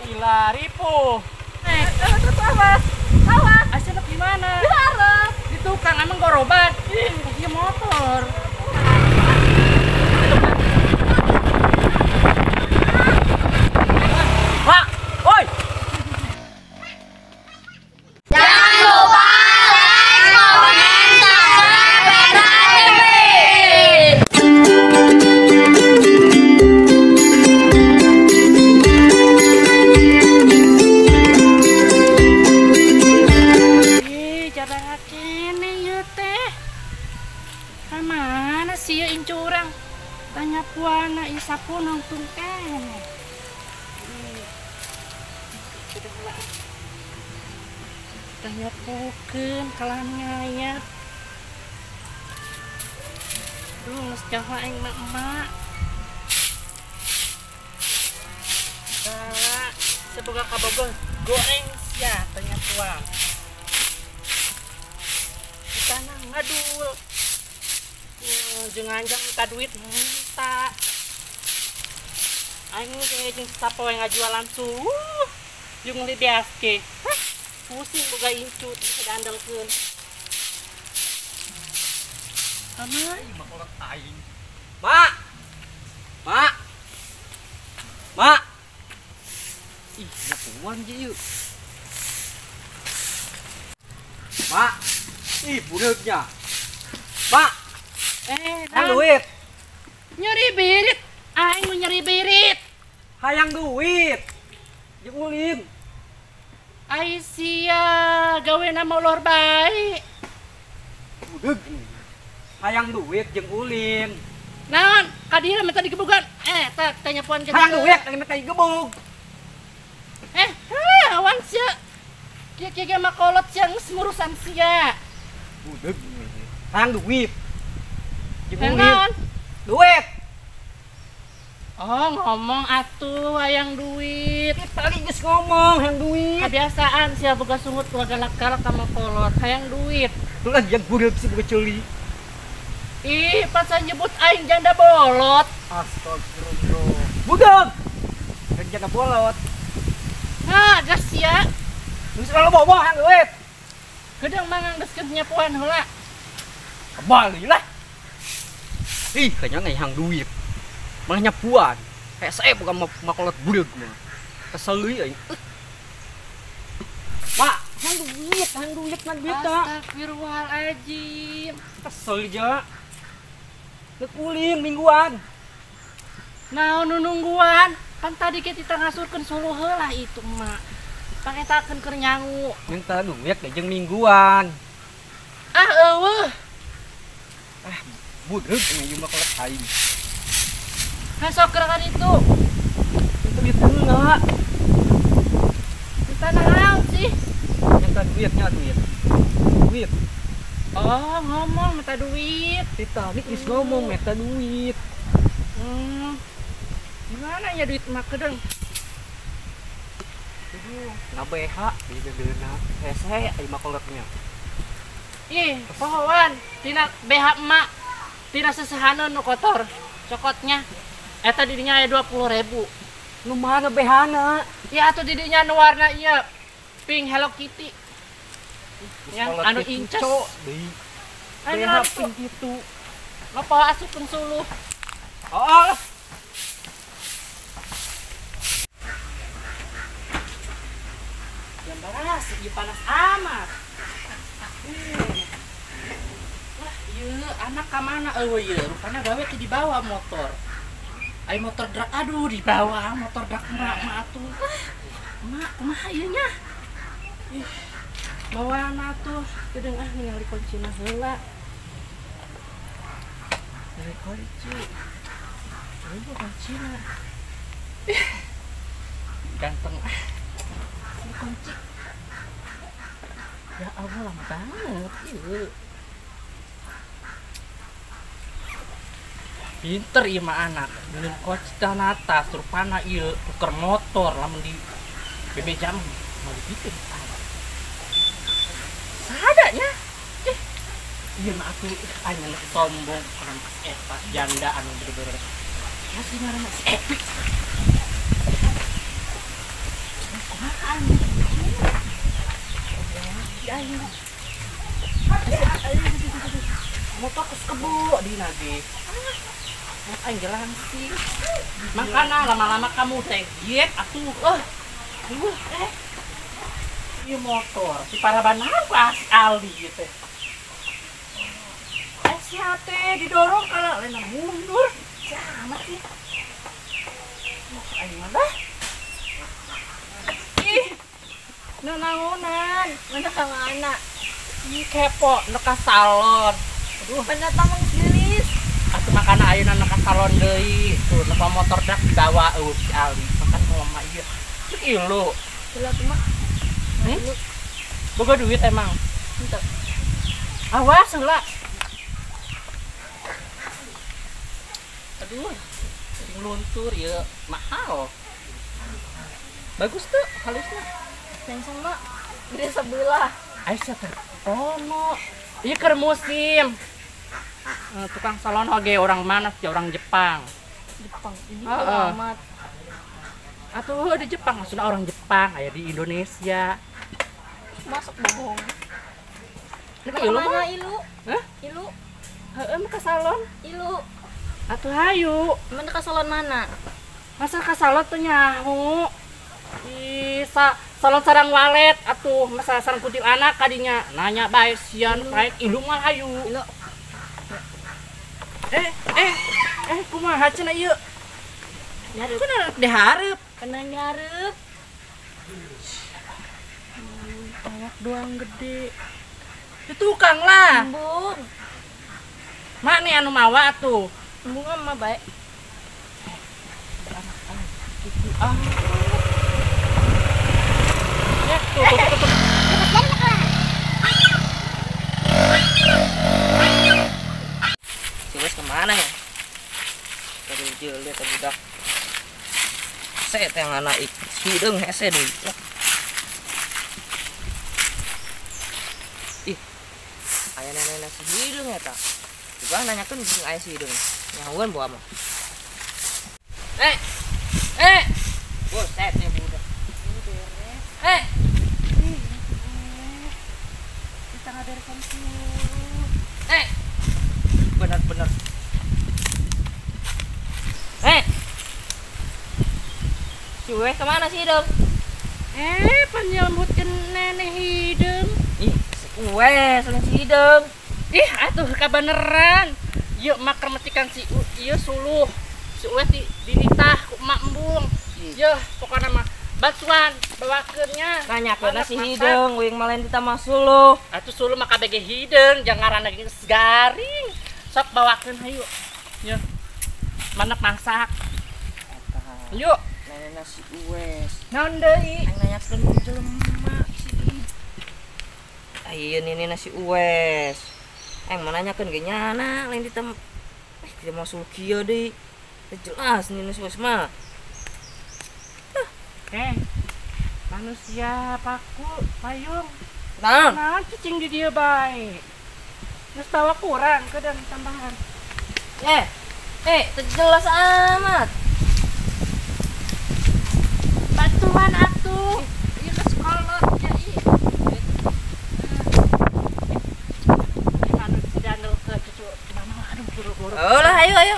Gila, ripuh. Terus apa? Apa? Asal gimana? Di harap. Di tukang emang gorobat. Ih, iya motor. Pak, oi. Jangan lupa like, comment, subscribe, dan TV. Ih, jarang kene ieu teh. Mana sih ieu incurang? Tanya puana ieu sapu nongtung kene. Tanya pokeun kalah ngayap. Duh, geus jauh aing mah emak. Salah, seboga kabogoh goreng sia tanya puang. Ditanya ngadul. Jeung anjang minta duit minta. Aing ge jeung sapoe ngajualan suhu. Jeung meuli beas ge. Pusing boga incu bisa diandalkeun. Ama makolot aing. Mak. Mak. Mak. Ih, nyapuan je ieu. Mak. Ih, bureuknya. Mak. Hayang duit. Nyeri birit. Aing nu nyeri birit. Hayang duit. Jeung ulin. Ai sia gawena molor bae. Budeg. Hayang duit jeung ulin. Naon? Ka dieu minta digebugan. Tah tanya puan ge. Hayang duit teh minta digebug. Awan sia. Kieu-kieu ge makolot sia geus ngurusan sia. Budeg. Hayang duit. Jeung ulin. Naon? Duit. Oh, ngomong atuh hayang duit. Tadi geus ngomong hayang duit. Kebiasaan sia boga sungut galak-galak sama kolot, hayang duit. Tuh lah yang bureuk si boga ceuli. Ih, pas nyebut aing janda bolot. Astagfirullah. Budak. Kan janda bolot. Hah, gas sia. Geus lalu bobo hayang duit. Gedeng mangang geus keur nyapuan heula. Kembali lah. Ih, kayaknya hayang duit. Malah nyapuan. Kayak saya bukan makolot bureuk mah. Kesel euy aing. Mak, hayang duit man duit ta. Astagfirullahaladzim. Kesel ja. Leuk ulin mingguan. Naon nu nungguan? Kan tadi kita ngasurkeun suluh heula itu emak. Pangetakeun keur nyangu. Minta duit teh jeung mingguan. Ah eueuh. Ah, bureuk ieu makolot aing. Sok gerakan itu. Minta duit heula. Minta naon sih? Minta duitnya duit. Duit. Oh, ngomong minta duit. Titanic geus ngomong minta duit. Gimana ya duit emak kedeng? Aduh, ngabeha di bebeuna. Hese ai makolotnya. Ih, pohoan tina BH emak. Tina sesehaneun nu kotor. Cokotnya. Eta didinya aya 20.000. Nu mana BH-na? Ya atuh didinya nu warna ieu pink Hello Kitty. Yang anu inces. Anu BH pink kitu. Lopo asupkeun suluh. Oh. Jam baras, ieu panas amat. Wah, ieu anak ka mana eueuh ieu? Rupana gawe teh dibawa motor. Ai motor drag, aduh dibawa motor drag emak mah atuh. Emak kumaha ieu nya? Ih, bawa atuh. Gedeung ah ningali kuncina heula. Ningali kunci. Eueuh kuncina. Ih. Ganteng ah. Ini kunci. Ya Allah lama banget ieu. Pinter ieu mah anak, beuleum kunci tanah atas, rupana ieu tuker motor lamun di BB jam mau dibikin. Sadanya. Ieu mah atuh aing sombong orang pas janda anu bener-bener. Ya sih ngaranna si Epic. si aing. Motor geus kebo di lagi. Aing langsing. Makana lama-lama kamu teh diet atuh. Ieu motor si parabanan ku Ali ieu teh. Si hate didorong kalau lain mundur. Amat sih. Aing mah dah. Ih. Nanaonan, mana ka mana? Ih kepo nu ka salon. Aduh, pendatang gelis. Atuh makana ayeuna nu ka salon deui. Tuh nu motor dak dibawa eueuh si Ali. Makan mama ieu. Cuk ilu. Heula tuh mah. Boga duit emang. Henteu. Awas heula. Aduh, sering luntur ya, mahal. Bagus tuh halusnya. Langsung mak, gede sebelah. Aisyah teh, oh no, iya keur musim. Tukang salon oge orang mana sih, orang Jepang. Jepang, ini amat. Atuh di Jepang, maksudnya orang Jepang, aya di Indonesia. Masuk bohong. Ilu mana ilu? Hah? Ilu? Heeh, ke salon. Ilu. Atuh hayu. Mana ke salon mana? Masa ke salon tuh nyahu. Ih, salon sarang walet atuh, masa sarang kuntilanak kadinya. Nanya bae sian bae ilu mah hayu. Ilu. Kumaha cenah ieu? Nyareup. Kunaon dihareup? Kena nyareup. Awak doang gede. Di tukang lah. Embung. Mak nih anu mawa atuh. Embung mah bae. Ah. Ya, tuh, tuh, tuh. Si Wes kemana ya? Tadi dia lihat budak. Set yang anak hideung hese deui. Ih. Aya nenek si hideung eta. Juga nanyakeun jeung aya si hideung. Nyahueun bawa mah. Buset ya budak. Ini kita ngaberesan tuh. Bener-bener. Si Weh kemana sih hidung? Penyambutkan nenek hidung. Ih, si Weh selain si hidung. Ih, atuh kabeneran. Yuk mak kermetikan si ieu suluh. Si Weh dititah ku emak embung. Yeuh, pokona mah bantuan bawakeun nya. Nanyakeun si hideung, uing mah lain ditah mah suluh. Atuh suluh mah kabeh ge hideung, jangan ngaranna geus garing. Sok bawakeun hayu. Yeuh. Manek masak. Yuk. Nenek si Uwes. Naon deui? Aing nanyakeun jelema si Ieu nini si Uwes. Aing mah nanyakeun ge nyana lain ditah tidak mau suluh kieu deui. Jelas nini si Uwes mah. Manusia paku payung. Naon? Naon cicing di dieu bae. Geus bawa kurang ke dan tambahan. Jelas amat. Bantuan atuh. Ieu geus kolot ya ieu. Gimana dandel ke cucu mama aduh buru-buru. Oh lah ayo ayo.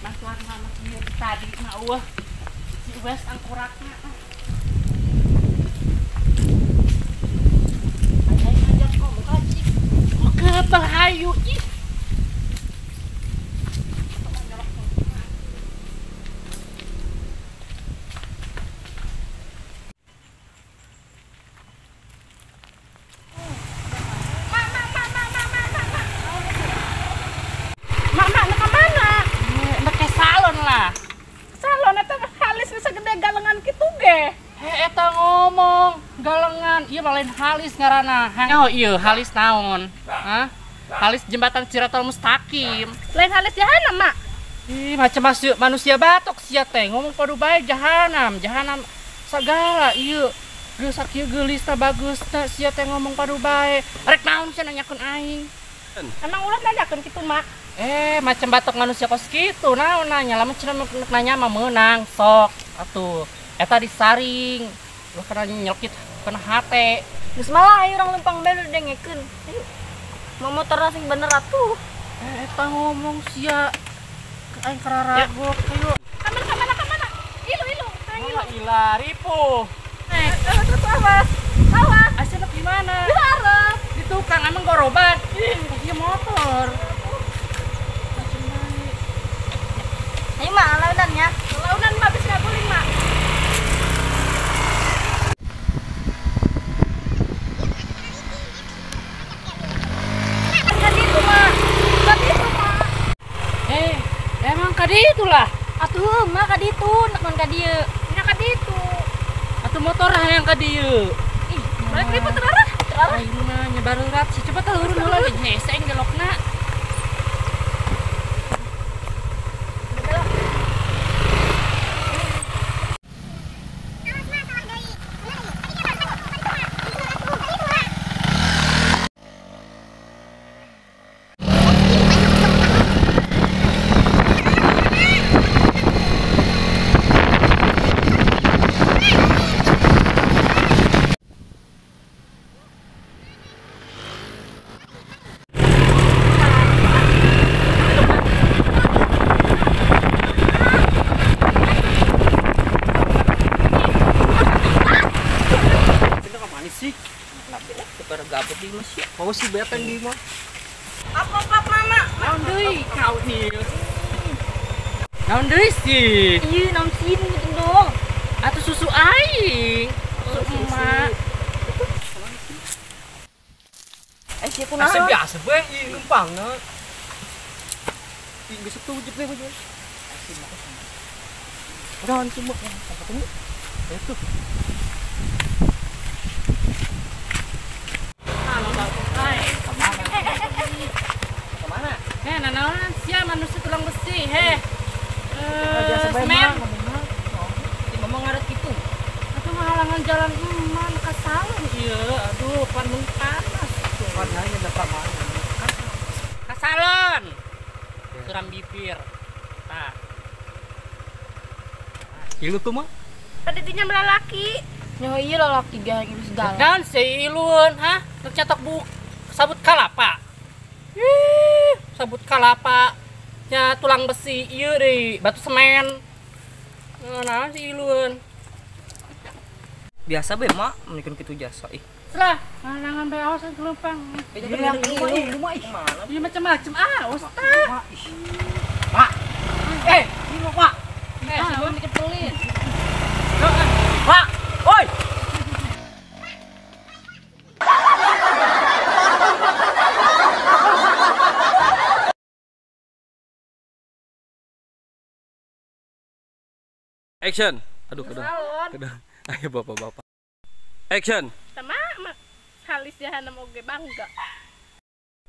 Bantuan mama ieu tadi mah eueuh. Si Uwes angkurakna. Ayo ngajak ngomong ka cik. Kok kebel hayu ih. Galengan, iya lain halis ngaranna. Oh iya, halis naon? Hah? Halis jembatan Siratal Mustaqim. Lain halis jahanam, Mak. Ih, macam manusia batok sia teh ngomong padu bae jahanam, jahanam sagala ieu. Geus sakieu geulis tah bagus tah sia teh ngomong padu bae. Rek naon sia nanyakeun aing? Emang ulah nanyakeun kitu, Mak? Macam batok manusia kos kitu naon nanya, lamun cenah nanya mah meunang sok atuh. Eta disaring. Ulah kana nyelkit Kana hate. Geus malah ayo urang lempang bae dengekeun. Ayo. Mau motor sing bener atuh. Eta ngomong sia. Aing kararagok ayo. Kamana kamana? Ilu ilu. Aing ilu. Ilah ripuh. Terus awas. Awas. Asal di mana? Di hareup. Di tukang emang gorobat. Ih, motor. Ayo mak launan ya. Launan mak bisa ngaguling mak. Kadi itu mak. Kadi itu mak. Emang kadi itulah. Atuh mak kadi itu, nak non kadi ieu. Nya kadi itu. Atuh motor yang kadi ieu. Ih, balik ribut terarah. Terarah. Aing mah nyebar urat sih. Coba turun heula ge hese aing gelokna. Mau si beteng di mah. Apa mama? Naon deui kau nih. Naon deui sih? Iya, naon sih gitu dong. Atuh susu aing. Susu emak. Eh, sih kunaon? Asa biasa bae ieu numpangna. Ih, geus tujuh bae bae. Udah semua ketemu. Itu. Kemana? Nanaonan sia manusia tulang besi, heh. Semen. Ngomong ngaret gitu. Atuh menghalangan jalan emak kasalan ieu. Aduh, pan panas. Panahnya dapat mana? Kasalon. Suram bibir. Tah. Ilu tuh mah? Tadi dinya melalaki. Nyaho ieu lalaki ge ilu segala. Dan si ilun, hah? Nu catok buk sabut kalapa. Ih, sabut kalapa. Nya tulang besi ieu deui, batu semen. Nah, si ilun. Biasa bae mak, mendikeun kitu jasa ih. Selah, halangan bae awas gelumpang. Rumah ih. Iya macam-macam ah, ustaz. Pak. Ini Pak. Sebelum dikit pelit. Pak, oi. Action. Aduh, kedang. Kedang. Ayo bapak-bapak. Action. Sama mak halis jahanam oge bangga.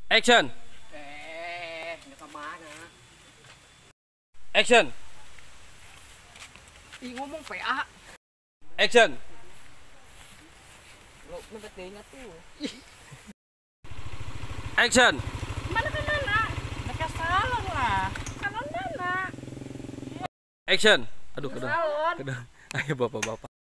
Action. Ke mana? Action. Ih, ngomong PA. Action. Lo mepet deui tuh. Action. Mana ke mana? Mereka salon lah. Salon mana? Action. Aduh, kedang. Kedang. Ayo bapak-bapak.